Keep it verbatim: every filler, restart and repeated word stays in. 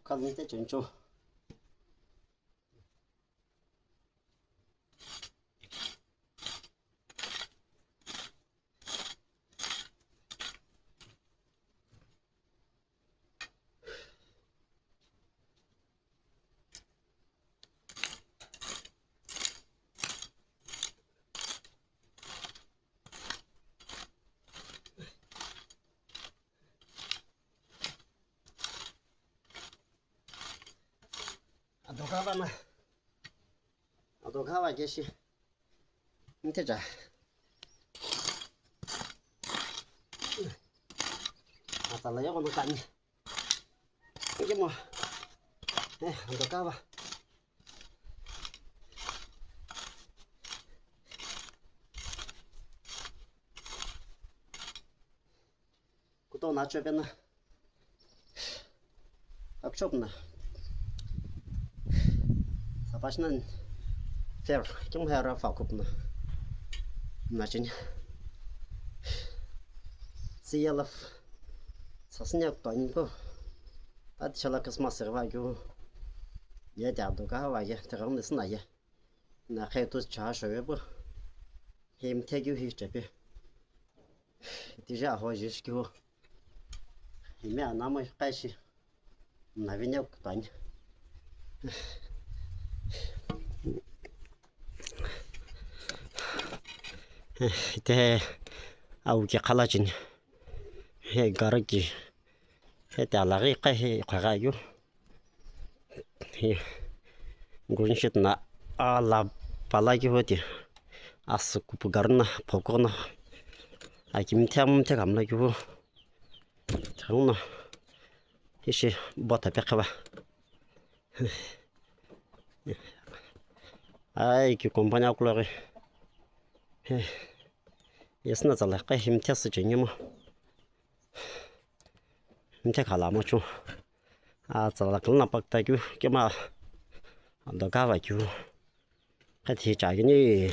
Khalinte chencho. Adoka vana. Adoka va keshi. Nteja. Atala ya kono kani. Kemo. Eh, adoka va. Kuto na chopena. Akchopna. Sapashna fair. Kemu hera fa kupna. Na chini. See you love. Sasnya to ni ko. Tat chala Christmas serva kyo. Ya ta do ka wa ya. Terang de sna ya. Na khe tu cha shove bo. Him te kyu hi chepe. Tija ho jish kyu. Hime anamo kashi. Na vine kutani. Te au ke khala chini. He garaki. He te alaghi qe he qhagha yu. He green sheet na ala pala ki hoti. As kupu garna phokona. Akimthe amthe kamla ki ho. Thangno. Ishi bota pe khaba. Ai ki company akuloghi. He. Yesna tsala qe himthe su chengemo. Mthe khala mo chu. A tsala khala na pakta kyu kema. Ando ka va kyu. Qe thi cha kini.